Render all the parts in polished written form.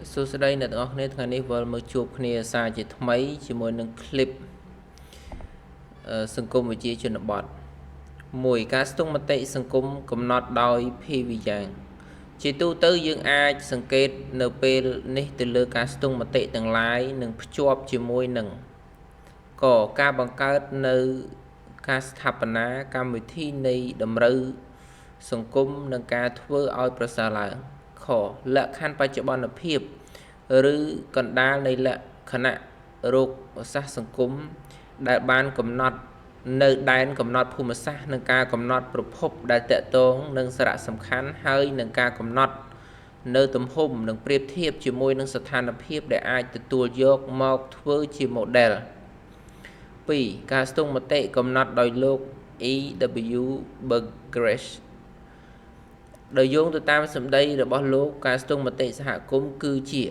សួស្តីអ្នកទាំងអស់គ្នាថ្ងៃនេះវិលមកជួបគ្នាសារជាថ្មីជាមួយនឹងคลิปសង្គមវិទ្យាជនបទ1ការស្ទង់មតិសង្គមកំណត់ដោយ PV យ៉ាងជាទូទៅយើងអាចសង្កេតនៅពេលនេះទៅលើការស្ទង់មតិទាំងឡាយនិងភ្ជាប់ជាមួយនឹងកការបង្កើតនៅការស្ថាបនាកម្មវិធីនៃតម្រូវសង្គមនិងការធ្វើឲ្យប្រសើរឡើងខលក្ខខណ្ឌបច្ចុប្បន្នភាពឬកណ្ដាលនៃលក្ខណៈរោគសាស្ត្រសង្គមដែលបានកំណត់នៅដែនកំណត់ភូមិសាស្ត្រនិងការកំណត់ប្រភពដែលតកតងនឹងសារៈសំខាន់ហើយនឹងការកំណត់នៅទំហំនិងប្រៀបធៀបជាមួយនឹងស្ថានភាពដែលអាចទទួលយកមកធ្វើជា model 2ការស្ទង់មតិកំណត់ដោយលោក E.W. Burgess ដោយយោងទៅតាមសម្ដីរបស់លោកការស្ទង់មតិសហគមន៍គឺជា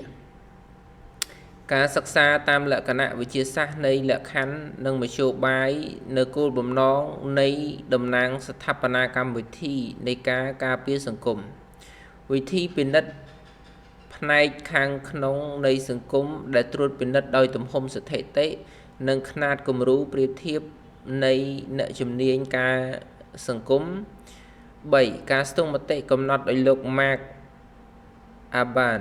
ការសិក្សាតាមលក្ខណៈវិទ្យាសាស្ត្រនៃលក្ខខណ្ឌនិងមធ្យោបាយនៅគោលបំណងនៃតំណាងស្ថាបនាកម្មវិធីនៃការការពារសង្គមវិធីពិនិត្យផ្នែកខាងក្នុងនៃសង្គមដែលត្រួតពិនិត្យដោយទំហំស្ថិតិនិងខ្នាតគំរូប្រៀបធៀបនៃអ្នកជំនាញការសង្គម3ការស្ទង់មតិកំណត់ដោយលោក Mark Aban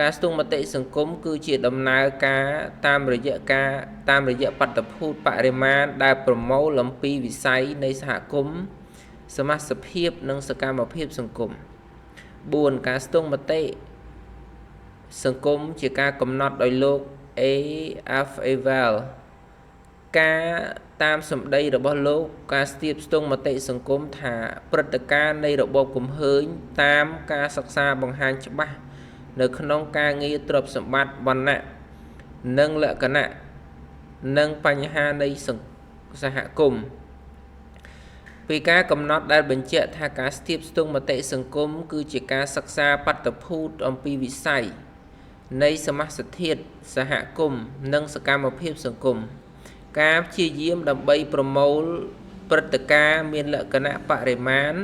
ការស្ទង់មតិសង្គមគឺជាដំណើរការតាមរយៈការតាមរយៈបាតុភូតបរិមាណដែលប្រមូលអំពីវិស័យនៃសហគមន៍សមាសភាពនិងសកម្មភាពសង្គម4ការស្ទង់មតិសង្គមជាការកំណត់ដោយលោក A F Eval ការតាមសម្ដីរបស់លោកការស្ទាបស្ទង់មតិសង្គមថាព្រឹត្តិការណ៍នៃរបបគំហើញតាមការសិក្សាបង្ហាញច្បាស់នៅក្នុងការងារទ្រព្យសម្បត្តិវណ្ណៈនិងលក្ខណៈនិងបញ្ហានៃសហគមន៍ពីការកំណត់ដែលបញ្ជាក់ថាការស្ទាបស្ទង់មតិសង្គមគឺជាការសិក្សាបាតុភូតអំពីវិស័យនៃសមាសធាតុសហគមន៍និងសកម្មភាពសង្គមការព្យាយាមដើម្បីប្រមូលព្រឹត្តិការណ៍មានលក្ខណៈបរិមាណ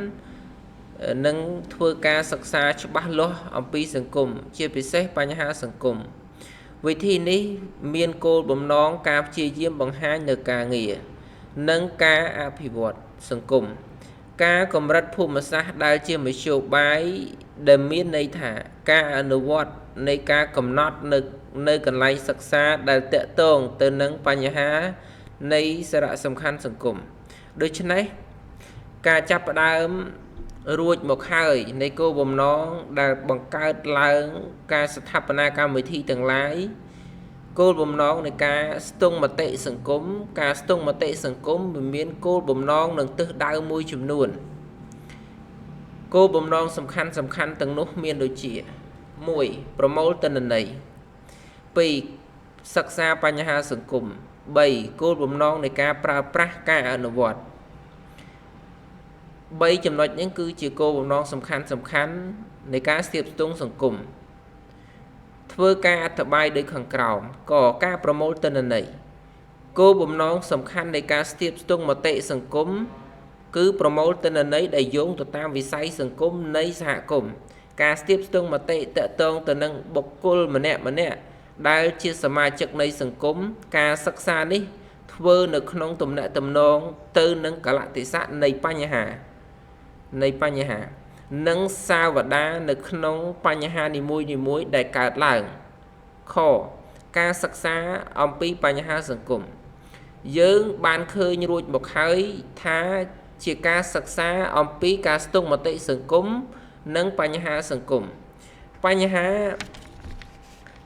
និងធ្វើការសិក្សាច្បាស់លាស់អំពីសង្គមជាពិសេសបញ្ហាសង្គមវិធីនេះមានគោលបំណងការព្យាយាមបង្ហាញនៅការងារនិងការអភិវឌ្ឍសង្គមការកម្រិតភូមិសាស្ត្រដែលជាមធ្យោបាយដែលមានន័យថាការអនុវត្តនៃការកំណត់នៅកន្លែងសិក្សាដែលតកតងទៅនឹងបញ្ហានៃសារៈសំខាន់សង្គមដូច្នេះការចាប់ផ្ដើមរួចមកហើយនៃគោលបំណងដែលបង្កើតឡើងការស្ថាបនាកម្មវិធីទាំងឡាយគោលបំណងនៃការស្ទង់មតិសង្គមការស្ទង់មតិសង្គមវាមានគោលបំណងនិងទិសដៅមួយចំនួនគោលបំណងសំខាន់សំខាន់ទាំងនោះមានដូចជា1ប្រមូលទិន្នន័យ2សិក្សាបញ្ហាសង្គម3គោលបំណងនៃការប្រើប្រាស់ការអនុវត្ត3ចំណុចនេះគឺជាគោលបំណងសំខាន់សំខាន់នៃការស្ទាបស្ទង់សង្គមធ្វើការអធិប្បាយដូចខាងក្រោមកការប្រមូលទិន្នន័យគោលបំណងសំខាន់នៃការស្ទាបស្ទង់មតិសង្គមគឺប្រមូលទិន្នន័យដែលយោងទៅតាមវិស័យសង្គមនៃសហគមន៍ការស្ទាបស្ទង់មតិតកតងទៅនឹងបុគ្គលម្នាក់ម្នាក់ដែលជាសមាជិកនៃសង្គមការសិក្សានេះធ្វើនៅក្នុងទំនាក់ទំនងទៅនឹងកលៈទេសៈនៃបញ្ហានិងសាវតានៅក្នុងបញ្ហានីមួយៗដែលកើតឡើងខការសិក្សាអំពីបញ្ហាសង្គមយើងបានឃើញរួចមកហើយថាជាការសិក្សាអំពីការស្ទង់មតិសង្គមនិងបញ្ហាសង្គមបញ្ហា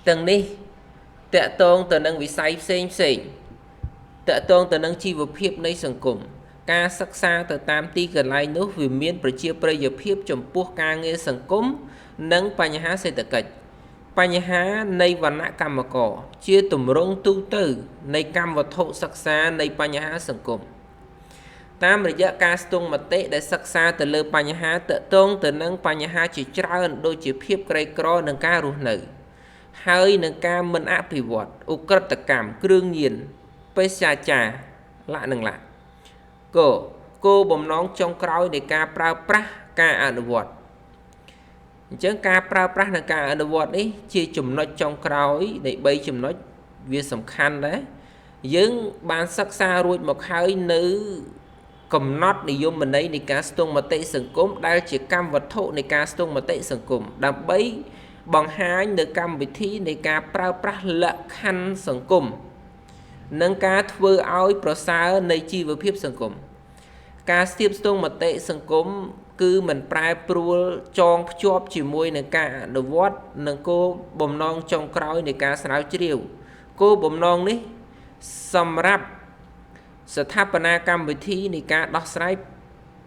ទាំងនេះតកតងទៅនឹងវិស័យផ្សេងផ្សេងតកតងទៅនឹងជីវភាពនៃសង្គមការសិក្សាទៅតាមទីកន្លែងនោះវាមានប្រជាប្រិយភាពចំពោះការងារសង្គមនិងបញ្ហាសេដ្ឋកិច្ចបញ្ហានៃវណ្ណៈកម្មករជាទម្រង់ទូទៅនៃកម្មវត្ថុសិក្សានៃបញ្ហាសង្គមតាមរយៈការស្ទង់មតិដែលសិក្សាទៅលើបញ្ហាតកតងទៅនឹងបញ្ហាជាច្រើនដូចជាភាពក្រីក្រនិងការរស់នៅហើយនឹងការមិនអភិវឌ្ឍឧក្រិដ្ឋកម្មគ្រឿងញៀនបេសាចារលៈនឹងលៈគោលបំណងចុងក្រោយនៃការប្រើប្រាស់ការអនុវត្ត អញ្ចឹងការប្រើប្រាស់និងការអនុវត្តនេះជាចំណុចចុងក្រោយនៃ3ចំណុចវាសំខាន់ដែរយើងបានសិក្សារួចមកហើយនៅកំណត់និយមន័យនៃការស្ទង់មតិសង្គមដែលជាកម្មវត្ថុនៃការស្ទង់មតិសង្គមដើម្បីបង្ហាញនៅកម្មវិធីនៃការប្រើប្រាស់លក្ខខណ្ឌសង្គមនិងការធ្វើឲ្យប្រសើរនៃជីវភាពសង្គមការស្ទាបស្ទង់មតិសង្គមគឺមិនប្រែប្រួលចងភ្ជាប់ជាមួយនឹងការអនុវត្តនិងគោលបំណងចុងក្រោយនៃការស្រាវជ្រាវគោលបំណងនេះសម្រាប់ស្ថាបនាកម្មវិធីនៃការដោះស្រាយ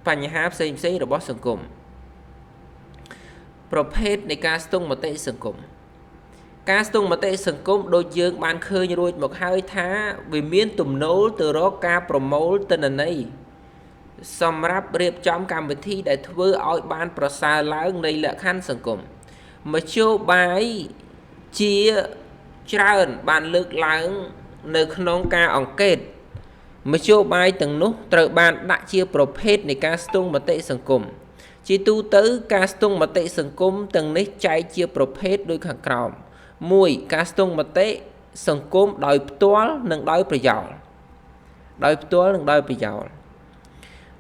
បញ្ហាផ្សេងៗរបស់សង្គមប្រភេទនៃការស្ទង់មតិសង្គមការស្ទង់មតិសង្គមដូចយើងបានឃើញរួចមកហើយថាវាមានទំនោរទៅរកការប្រមូលទិន្នន័យសម្រាប់រៀបចំកម្មវិធីដែលធ្វើឲ្យបានប្រសើរឡើងនៃលក្ខខណ្ឌសង្គមមធ្យោបាយជាច្រើនបានលើកឡើងនៅក្នុងការអង្កេតមធ្យោបាយទាំងនោះត្រូវបានដាក់ជាប្រភេទនៃការស្ទង់មតិសង្គមជាទូទៅការស្ទង់មតិសង្គមទាំងនេះចែកជាប្រភេទដូចខាងក្រោម1ការស្ទង់មតិសង្គមដោយផ្ទាល់និងដោយប្រយោលដោយផ្ទាល់និងដោយប្រយោល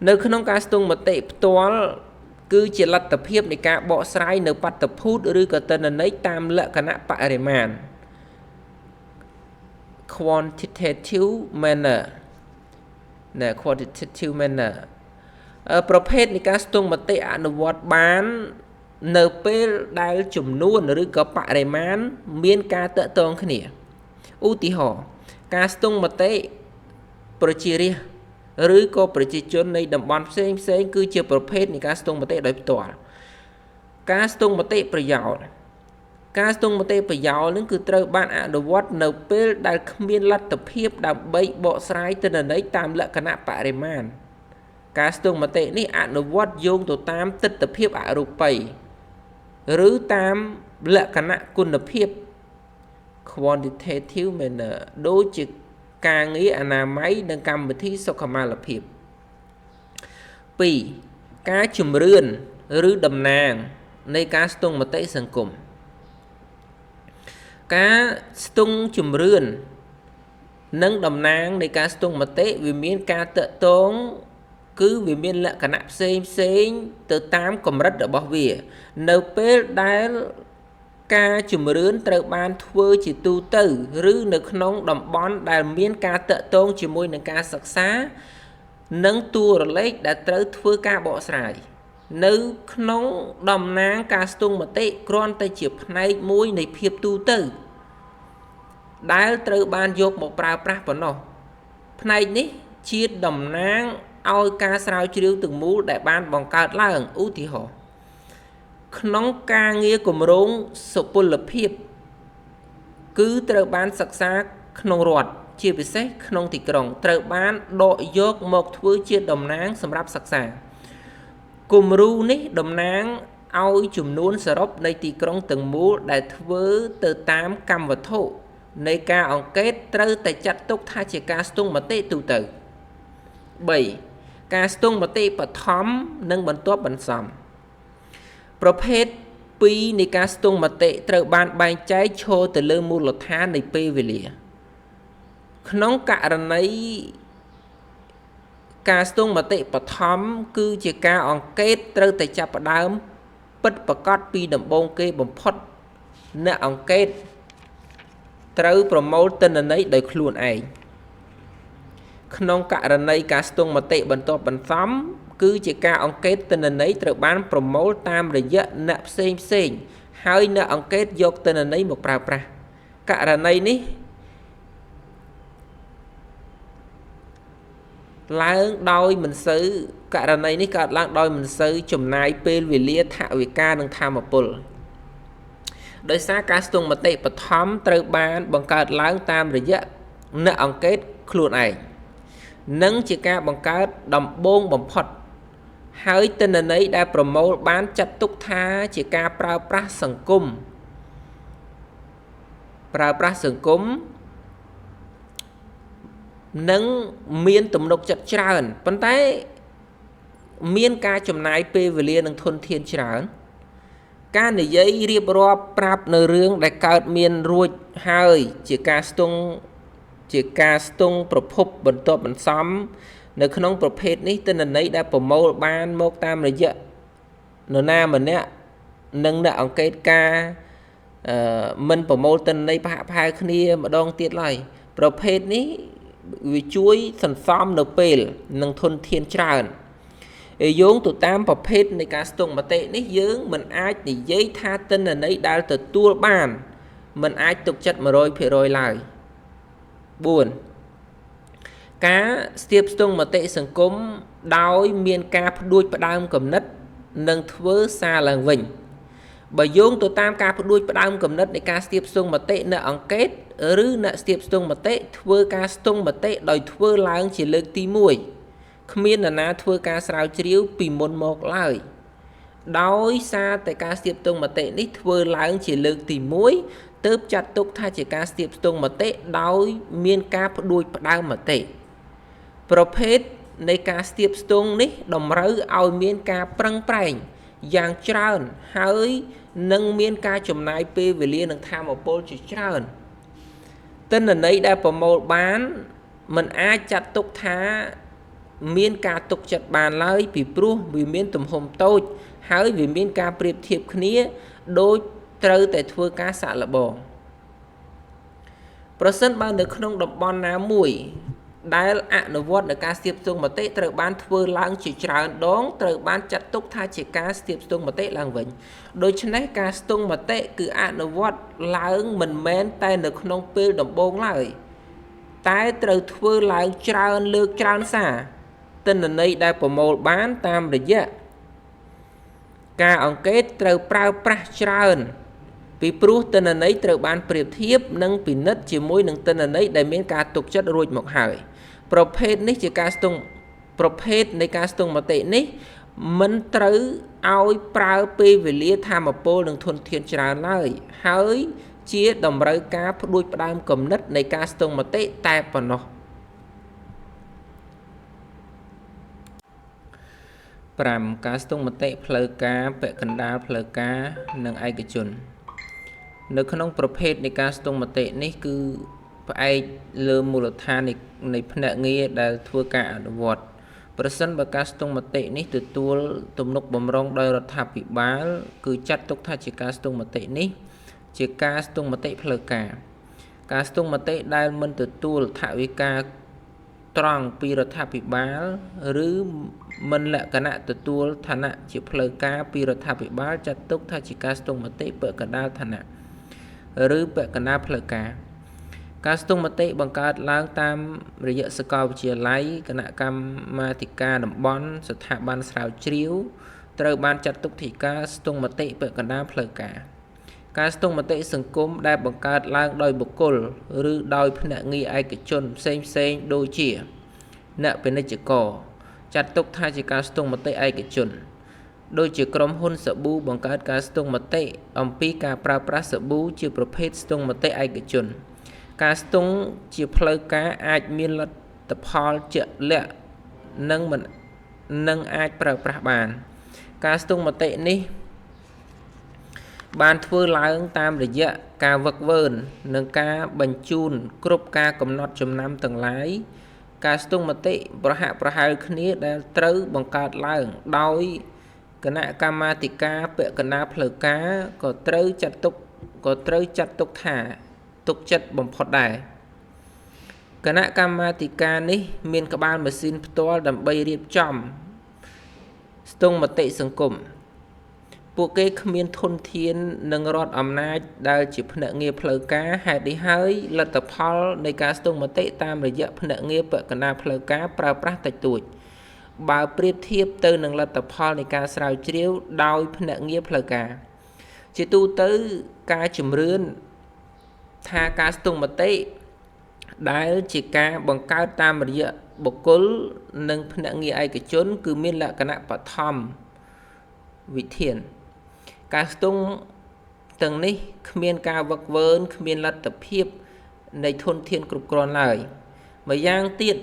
នៅក្នុងការស្ទង់មតិផ្ទាល់គឺជាលទ្ធភាពនៃការបកស្រាយនៅបាតុភូតឬក៏ទិន្នន័យតាមលក្ខណៈបរិមាណ quantitative manner ណា quantitative manner ប្រភេទនៃការស្ទង់មតិអនុវត្តបាននៅពេលដែលចំនួនឬក៏បរិមាណមានការទាក់ទងគ្នាឧទាហរណ៍ការស្ទង់មតិប្រជារាស្ត្រឬក៏ប្រជាជននៃតំបន់ផ្សេងផ្សេងគឺជាប្រភេទនៃការស្ទង់មតិដោយផ្ទាល់ការស្ទង់មតិប្រយោលការស្ទង់មតិប្រយោលនឹងគឺត្រូវបានអនុវត្តនៅពេលដែលគ្មានលទ្ធភាពដើម្បីបកស្រាយទិន្នន័យតាមលក្ខណៈបរិមាណការស្ទង់មតិនេះអនុវត្តយោងទៅតាមទិដ្ឋភាពអរូបីឬតាមលក្ខណៈគុណភាព quantitative manner ដូចជាការងារអនាម័យនិងកម្មវិធីសុខុមាលភាព2ការជំរឿនឬតំណាងនៃការស្ទង់មតិសង្គមការស្ទង់ជំរឿននិងតំណាងនៃការស្ទង់មតិវាមានការទាក់ទងគឺវាមានលក្ខណៈផ្សេងផ្សេងទៅតាមកម្រិតរបស់វានៅពេលដែលការជំរឿនត្រូវបានធ្វើជាទូទៅឬនៅក្នុងតំបន់ដែលមានការទាក់ទងជាមួយនឹងការសិក្សានិងតួរលេខដែលត្រូវធ្វើការបកស្រាយនៅក្នុងតំណាងការស្ទង់មតិគ្រាន់តែជាផ្នែកមួយនៃភាពទូទៅដែលត្រូវបានយកមកប្រើប្រាស់ប៉ុណ្ណោះផ្នែកនេះជាតំណាងឲ្យការស្រាវជ្រាវទាំងមូលដែលបានបង្កើតឡើងឧទាហរណ៍ក្នុងការងារគម្រោងសុពលភាពគឺត្រូវបានសិក្សាក្នុងរដ្ឋជាពិសេសក្នុងទីក្រុងត្រូវបានដកយកមកធ្វើជាតំណាងសម្រាប់សិក្សាគំរូនេះតំណាងឲ្យចំនួនសរុបនៃទីក្រុងទាំងមូលដែលធ្វើទៅតាមកម្មវត្ថុនៃការអង្កេតត្រូវតែចាត់ទុកថាជាការស្ទង់មតិទូទៅ3ការស្ទង់មតិបឋមនិងបន្ទាប់បន្សំប្រភេទ2នៃការស្ទង់មតិត្រូវបានបែងចែកឈរទៅលើមូលដ្ឋាននៃពេលវេលាក្នុងករណីការស្ទង់មតិបឋមគឺជាការអង្កេតត្រូវតែចាប់ផ្ដើមពិតប្រាកដពីដំបូងគេបំផុតអ្នកអង្កេតត្រូវប្រមូលទិន្នន័យដោយខ្លួនឯងក្នុងករណីការស្ទង់មតិបន្ទាប់បន្សំគឺជាការអង្កេតទិន្នន័យត្រូវបានប្រមូលតាមរយៈអ្នកផ្សេងផ្សេងហើយអ្នកអង្កេតយកទិន្នន័យមកប្រើប្រាស់ករណីនេះឡើងដោយមិនសូវករណីនេះកើតឡើងដោយមិនសូវចំណាយពេលវេលាថវិកានិងធម៌ពលដោយសារការស្ទង់មតិបឋមត្រូវបានបង្កើតឡើងតាមរយៈអ្នកអង្កេតខ្លួនឯងនិងជាការបង្កើតដំបូងបំផុតហើយទិន្នន័យដែលប្រមូលបានចាត់ទុកថាជាការប្រើប្រាស់សង្គមនិងមានទំនុកចិត្តច្រើនប៉ុន្តែមានការចំណាយពេលវេលានិងធនធានច្រើន ការនិយាយរៀបរាប់ប្រាប់នៅរឿងដែលកើតមានរួចហើយជាការស្ទង់ជាការស្ទង់ប្រភពបន្ទាប់បន្សំនៅក្នុងប្រភេទនេះទិន្នន័យដែលប្រមូលបានមកតាមរយៈនរណាម្នាក់និងអ្នកអង្កេតការមិនប្រមូលទិន្នន័យប្រហាក់ប្រហែលគ្នាម្ដងទៀតឡើយប្រភេទនេះវាជួយសន្សំនៅពេលនិងធនធានច្រើនយោងទៅតាមប្រភេទនៃការស្ទង់មតិនេះយើងមិនអាចនិយាយថាទិន្នន័យដែលទទួលបានមិនអាចទុកចិត្ត 100% ឡើយ4ការស្ទាបស្ទង់មតិសង្គមដោយមានការផ្ដួចផ្ដើមគំនិតនិងធ្វើសារឡើងវិញបើយោងទៅតាមការផ្ដួចផ្ដើមគំនិតនៃការស្ទាបស្ទង់មតិអ្នកអង្កេតឬអ្នកស្ទាបស្ទង់មតិធ្វើការស្ទង់មតិដោយធ្វើឡើងជាលើកទី1គ្មាននរណាធ្វើការស្រាវជ្រាវពីមុនមកឡើយដោយសារតែការស្ទាបស្ទង់មតិនេះធ្វើឡើងជាលើកទី1ទើបចាត់ទុកថាជាការស្ទាបស្ទង់មតិដោយមានការផ្ដួចផ្ដើមមតិប្រភេទនៃការស្ទាបស្ទង់នេះតម្រូវឲ្យមានការប្រឹងប្រែងយ៉ាងច្រើនហើយនឹងមានការចំណាយពេលវេលានិងថាមពលជាច្រើនទិន្នន័យដែលប្រមូលបានមិនអាចចាត់ទុកថាមានការទុកចិត្តបានឡើយពីព្រោះវាមានទំហំតូចហើយវាមានការប្រៀបធៀបគ្នាដូចត្រូវតែធ្វើការសាកល្បងប្រសិនបើនៅក្នុងតំបន់ណាមួយដែលអនុវត្តនៅការស្ទាបស្ទង់មតិត្រូវបានធ្វើឡើងជាច្រើនដងត្រូវបានចាត់ទុកថាជាការស្ទាបស្ទង់មតិឡើងវិញដូច្នេះការស្ទង់មតិគឺអនុវត្តឡើងមិនមែនតែនៅក្នុងពេលដំបូងឡើយតែត្រូវធ្វើឡើងច្រើនលើកច្រើនសារទិន្នន័យដែលប្រមូលបានតាមរយៈការអង្កេតត្រូវប្រើប្រាស់ច្រើនពីព្រោះទិន្នន័យត្រូវបានប្រៀបធៀបនិងពិនិត្យជាមួយនឹងទិន្នន័យដែលមានការទុកចិត្តរួចមកហើយប្រភេទនេះជាការស្ទង់ប្រភេទនៃការស្ទង់មតិនេះមិនត្រូវឲ្យប្រើពេលវេលាថាមពលនិងធនធានច្រើនឡើយហើយជាតម្រូវការផ្ដួចផ្ដើមគំនិតនៃការស្ទង់មតិតែប៉ុណ្ណោះ5ការស្ទង់មតិផ្លូវការពាក់កណ្ដាលផ្លូវការនិងឯកជននៅក្នុងប្រភេទនៃការស្ទង់មតិនេះគឺផ្អែកលើមូលដ្ឋាននៃភ្នាក់ងារដែលធ្វើការអនុវត្តប្រសិនបើការស្ទង់មតិនេះទទួលទំនុកបំរុងដោយរដ្ឋាភិបាលគឺចាត់ទុកថាជាការស្ទង់មតិនេះជាការស្ទង់មតិផ្លូវការការស្ទង់មតិដែលមិនទទួលថវិកាត្រង់ពីរដ្ឋាភិបាលឬមិនលក្ខណៈទទួលឋានៈជាផ្លូវការពីរដ្ឋាភិបាលចាត់ទុកថាជាការស្ទង់មតិពាក់កណ្ដាលឋានៈឬពាក់កណ្ដាលផ្លូវការការស្ទង់មតិបង្កើតឡើងតាមរយៈសាកលវិទ្យាល័យគណៈកម្មាធិការតំបន់ស្ថាប័នស្រាវជ្រាវត្រូវបានចាត់ទុកជាការស្ទង់មតិពាក់កណ្ដាលផ្លូវការការស្ទង់មតិសង្គមដែលបង្កើតឡើងដោយបុគ្គលឬដោយភ្នាក់ងារឯកជនផ្សេងៗដូចជាអ្នកពាណិជ្ជករចាត់ទុកថាជាការស្ទង់មតិឯកជនដូចជាក្រុមហ៊ុនសាប៊ូបង្កើតការស្ទង់មតិអំពីការប្រើប្រាស់សាប៊ូជាប្រភេទស្ទង់មតិឯកជនការស្ទង់ជាផ្លូវការអាចមានលទ្ធផលជាក់លាក់និងមិននឹងអាចប្រើប្រាស់បានការស្ទង់មតិនេះបានធ្វើឡើងតាមរយៈការវឹកវើនិងការបញ្ជូនគ្រប់ការកំណត់ចំណាំទាំងឡាយការស្ទង់មតិប្រហាក់ប្រហែលគ្នាដែលត្រូវបង្កើតឡើងដោយគណៈកម្មាធិការពាក់កណ្ដាលផ្លូវការក៏ត្រូវចាត់ទុកថាទុកចិត្តបំផុតដែរគណៈកម្មាធិការនេះមានក្បាលម៉ាស៊ីនផ្ទាល់ដើម្បីរៀបចំស្ទង់មតិសង្គមពួកគេគ្មានធនធាននិងរដ្ឋអំណាចដែលជាភ្នាក់ងារផ្លូវការហេតុនេះហើយលទ្ធផលនៃការស្ទង់មតិតាមរយៈភ្នាក់ងារពាក់កណ្ដាលផ្លូវការប្រើប្រាស់តិចតួចបើប្រៀបធៀបទៅនឹងលទ្ធផលនៃការស្រាវជ្រាវដោយភ្នាក់ងារផ្លូវការជាទូទៅការជំរឿនថាការស្ទង់មតិដែលជាការបង្កើតតាមរយៈបុគ្គលនិងភ្នាក់ងារឯកជនគឺមានលក្ខណៈបឋមវិធានការស្ទង់ទាំងនេះគ្មានការវឹកវើគ្មានលទ្ធភាពនៃធនធានគ្រប់គ្រាន់ឡើយម្យ៉ាងទៀត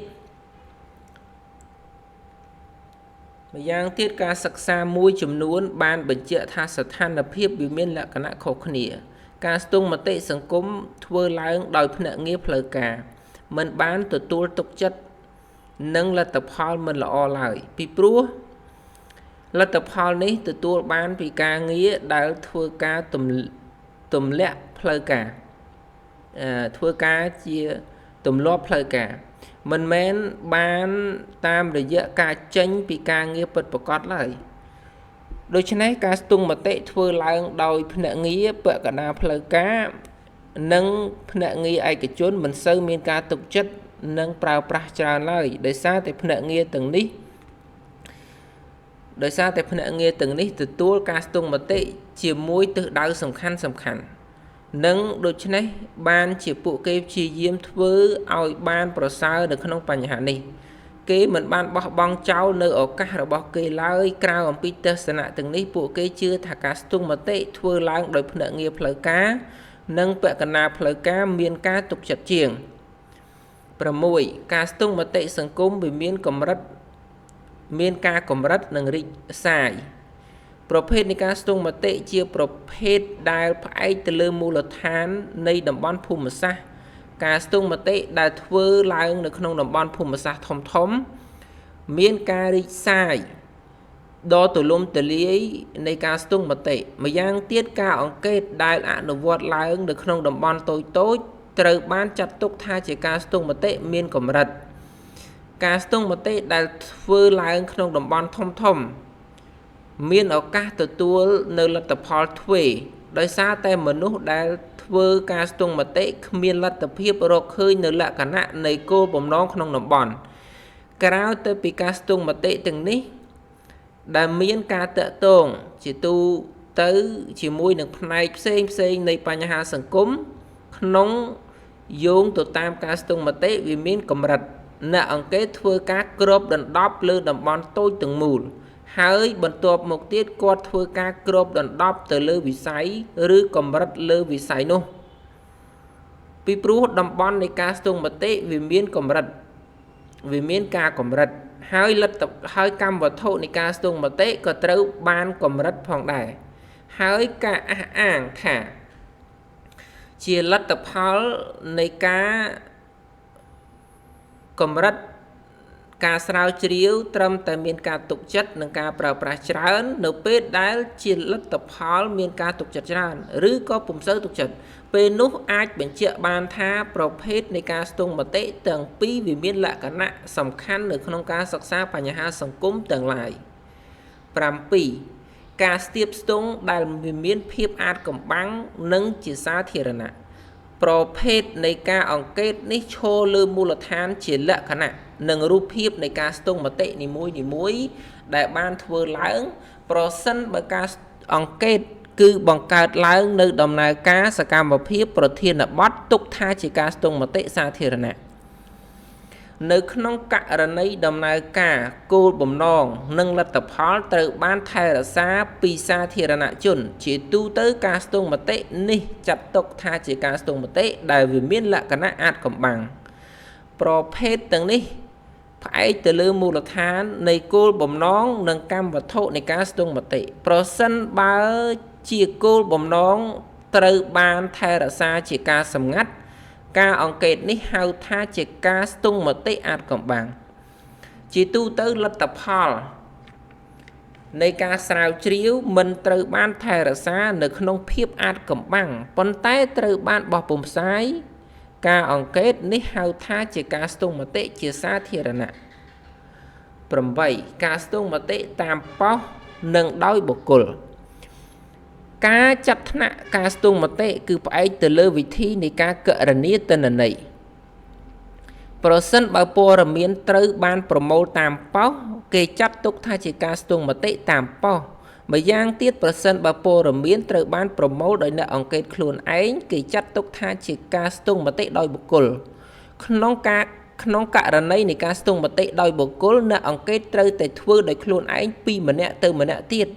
ម្យ៉ាងទៀតការសិក្សាមួយចំនួនបានបញ្ជាក់ថាស្ថានភាពវាមានលក្ខណៈខុសគ្នា ការស្ទង់មតិសង្គមធ្វើឡើងដោយភ្នាក់ងារផ្លូវការ មិនបានទទួលទុកចិត្តនិងលទ្ធផលមិនល្អឡើយពីព្រោះលទ្ធផលនេះទទួលបានពីការងារដែលធ្វើការទម្លាក់ផ្លូវការធ្វើការជាទម្លាប់ផ្លូវការមិនមែនបានតាមរយៈការចេញពីការងារពិតប្រាកដឡើយដូច្នេះការស្ទង់មតិធ្វើឡើងដោយភ្នាក់ងារពាក់កណ្ដាលផ្លូវការនិងភ្នាក់ងារឯកជនមិនសូវមានការទុកចិត្តនិងប្រើប្រាស់ច្រើនឡើយដោយសារតែភ្នាក់ងារទាំងនេះដោយសារតែភ្នាក់ងារទាំងនេះទទួលការស្ទង់មតិជាមួយទិសដៅសំខាន់សំខាន់និងដូច្នេះបានជាពួកគេព្យាយាមធ្វើឲ្យបានប្រសើរនៅក្នុងបញ្ហានេះគេមិនបានបោះបង់ចោលនៅឱកាសរបស់គេឡើយក្រៅអំពីទស្សនៈទាំងនេះពួកគេជឿថាការស្ទង់មតិធ្វើឡើងដោយភ្នាក់ងារផ្លូវការនិងពាក់កណ្ដាលផ្លូវការមានការទុកចិត្តជាង6ការស្ទង់មតិសង្គមវាមានកម្រិតមានការកម្រិតនិងរីកសាយប្រភេទនៃការស្ទង់មតិជាប្រភេទដែលផ្អែកទៅលើមូលដ្ឋាននៃតំបន់ភូមិសាស្ត្រការស្ទង់មតិដែលធ្វើឡើងនៅក្នុងតំបន់ភូមិសាស្ត្រធំធំមានការរីកសាយដ៏ទូលំទូលាយនៃការស្ទង់មតិម្យ៉ាងទៀតការអង្កេតដែលអនុវត្តឡើងនៅក្នុងតំបន់តូចតូចត្រូវបានចាត់ទុកថាជាការស្ទង់មតិមានកម្រិតការស្ទង់មតិដែលធ្វើឡើងក្នុងតំបន់ធំធំមានឱកាសទទួលនៅលទ្ធផលទ្វេដោយសារតែមនុស្សដែលធ្វើការស្ទង់មតិគ្មានលទ្ធភាពរកឃើញនៅលក្ខណៈនៃគោលបំណងក្នុងតំបន់ក្រៅទៅពីការស្ទង់មតិទាំងនេះដែលមានការតាក់ទងជាទូទៅជាមួយនឹងផ្នែកផ្សេងផ្សេងនៃបញ្ហាសង្គមក្នុងយោងទៅតាមការស្ទង់មតិវាមានកម្រិតអ្នកអង្កេតធ្វើការគ្របដណ្ដប់លើតំបន់តូចទាំងមូលហើយបន្ទាប់មកទៀតគាត់ធ្វើការគ្របដណ្ដប់ទៅលើវិស័យឬកម្រិតលើវិស័យនោះពីព្រោះតំបន់នៃការស្ទង់មតិវាមានកម្រិតវាមានការកម្រិតហើយលទ្ធហើយកម្មវត្ថុនៃការស្ទង់មតិក៏ត្រូវបានកម្រិតផងដែរហើយការអះអាងថាជាលទ្ធផលនៃការកម្រិតការស្រាវជ្រាវត្រឹមតែមានការទុកចិត្តនិងការប្រើប្រាស់ច្រើននៅពេលដែលជាលទ្ធផលមានការទុកចិត្តច្រើនឬក៏ពុំសូវទុកចិត្តពេលនោះអាចបញ្ជាក់បានថាប្រភេទនៃការស្ទង់មតិទាំងពីរវាមានលក្ខណៈសំខាន់នៅក្នុងការសិក្សាបញ្ហាសង្គមទាំងឡាយ7ការស្ទាបស្ទង់ដែលមានភាពអាចកំបាំងនិងជាសាធារណៈប្រភេទនៃការអង្កេតនេះឈរលើមូលដ្ឋានជាលក្ខណៈនិងរូបភាពនៃការស្ទង់មតិនីមួយៗដែលបានធ្វើឡើងប្រសិនបើការអង្កេតគឺបង្កើតឡើងនៅដំណើរការសកម្មភាពប្រធានបទទុកថាជាការស្ទង់មតិសាធារណៈនៅក្នុងករណីដំណើរការគោលបំណងនិងលទ្ធផលត្រូវបានថែរក្សាពីសាធារណជនជាទូទៅការស្ទង់មតិនេះចាត់ទុកថាជាការស្ទង់មតិដែលវាមានលក្ខណៈអាចកំបាំងប្រភេទទាំងនេះផ្អែកទៅលើមូលដ្ឋាននៃគោលបំណងនិងកម្មវត្ថុនៃការស្ទង់មតិប្រសិនបើជាគោលបំណងត្រូវបានថែរក្សាជាការសម្ងាត់ការអង្កេតនេះហៅថាជាការស្ទង់មតិអាចកំបាំងជាទូទៅលទ្ធផលនៃការស្រាវជ្រាវមិនត្រូវបានថែរក្សានៅក្នុងភាពអាចកំបាំងប៉ុន្តែត្រូវបានបោះពុម្ពផ្សាយការអង្កេតនេះហៅថាជាការស្ទង់មតិជាសាធារណៈ8ការស្ទង់មតិតាមប៉ុស្តិ៍និងដោយបុគ្គលការចាត់ថ្នាក់ការស្ទង់មតិគឺផ្អែកទៅលើវិធីនៃការគណនាទិន្នន័យប្រសិនបើព័ត៌មានត្រូវបានប្រមូលតាមប៉ុស្តិ៍គេចាត់ទុកថាជាការស្ទង់មតិតាមប៉ុស្តិ៍ម្យ៉ាងទៀតប្រសិនបើព័ត៌មានត្រូវបានប្រមូលដោយអ្នកអង្កេតខ្លួនឯងគេចាត់ទុកថាជាការស្ទង់មតិដោយបុគ្គលក្នុងករណីនៃការស្ទង់មតិដោយបុគ្គលអ្នកអង្កេតត្រូវតែធ្វើដោយខ្លួនឯងពីម្នាក់ទៅម្នាក់ទៀត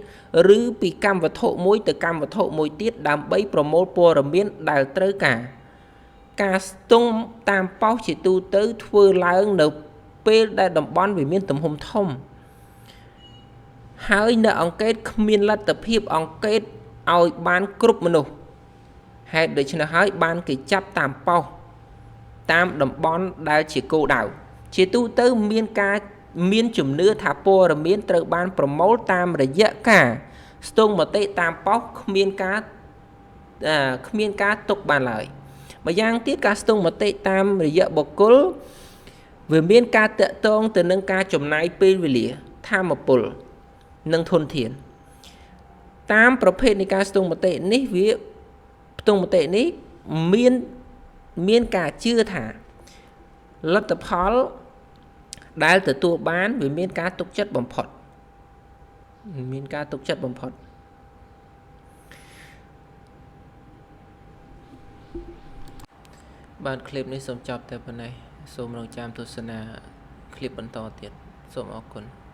ឬពីកម្មវត្ថុមួយទៅកម្មវត្ថុមួយទៀតដើម្បីប្រមូលព័ត៌មានដែលត្រូវការការស្ទង់តាមប៉ុស្តិ៍ជាទូទៅធ្វើឡើងនៅពេលដែលតំបន់វាមានទំហំធំ ហើយអ្នកអង្កេតគ្មានលទ្ធភាពអង្កេតឲ្យបានគ្រប់មនុស្សហេតុដូច្នេះហើយបានគេចាប់តាមប៉ុស្តិ៍តាមតំបន់ដែលជាគោលដៅជាទូទៅមានការមានជំនឿថាព័ត៌មានត្រូវបានប្រមូលតាមរយៈការស្ទង់មតិតាមប៉ុស្តិ៍គ្មានការគ្មានការទុកបានឡើយម្យ៉ាងទៀតការស្ទង់មតិតាមរយៈបុគ្គលវាមានការតាក់ទងទៅនឹងការចំណាយពេលវេលាថាមពលនិងធនធានតាមប្រភេទនៃការស្ទង់មតិនេះវាផ្ទង់មតិនេះមានមានការជឿថាលទ្ធផលដែលទទួលបានវាមានការទុកចិត្តបំផុតមានការទុកចិត្តបំផុតបាទคลิปនេះសូមចប់តែប៉ុណ្ណេះសូមរងចាំទស្សនាคลิปបន្តទៀតសូមអរគុណ។